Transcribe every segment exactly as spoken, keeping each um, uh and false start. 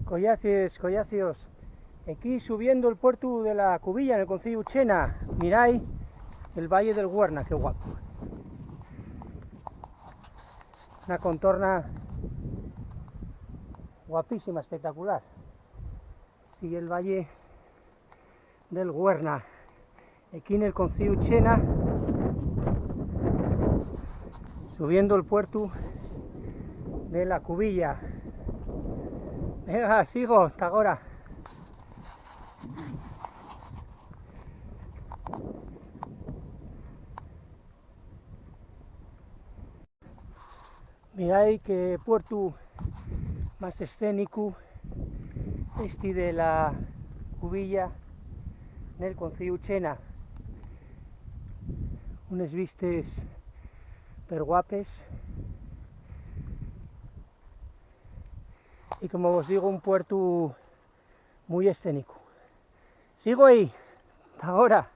Collacies, collacios. Equí subiendo'l puertu de la Cubilla, nel conceyu Chena, mirai el Valle del Güerna, qué guapo. Una contorna guapísima, espectacular. Sigue el Valle del Güerna, equí nel conceyu Chena, subiendo'l puertu de la Cubilla. Venga, sigo, ta agora. Mirai qué puertu más escénicu, esti de la Cubilla, nel conceyu Chena. Unes vistes perguapes. Y como vos digo, un puertu mui escénicu. Sigo ahí, ta agora.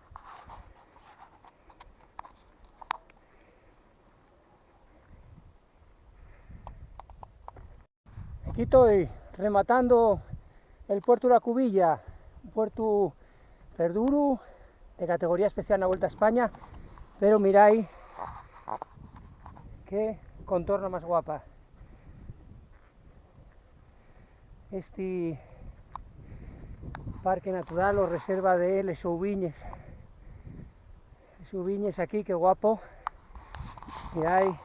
Aquí estoy rematando el puertu La Cubilla, un puertu perduru de categoría especial na Vuelta a España, pero mirai qué contorna más guapa. Esti parque natural o reserva de les Ouviñes. Les Ouviñes aquí, qué guapo. Mirai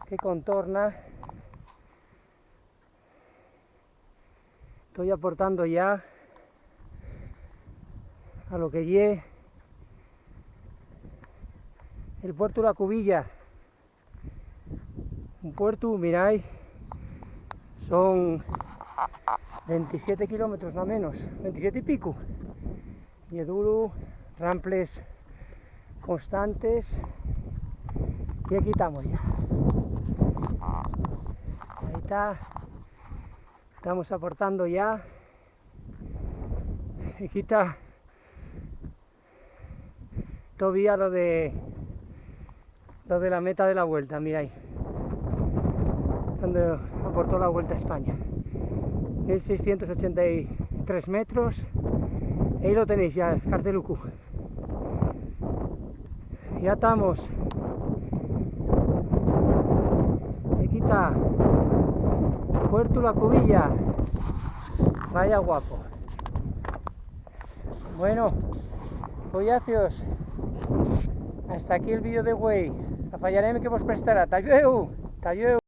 qué contorna. Estoy aportando ya a lo que ye el puertu La Cubilla. Un puertu, mirai, son veintisiete kilómetros, na menos, veintisiete y pico. Y duru, ramples constantes. Y aquí estamos ya. Ahí está. Estamos aportando ya. Aquí está. Todavía lo de, lo de la meta de la vuelta, mirai. Donde aportó la Vuelta a España. Mil seiscientos ochenta y tres metros. Ahí lo tenéis ya, el cartelucu. Ya estamos. Aquí está. Puertu La Cubilla. Vaya guapo. Bueno, collacios, hasta aquí el vídeo de güei. Afayareme que vos prestará. Ta llueu, ta llueu.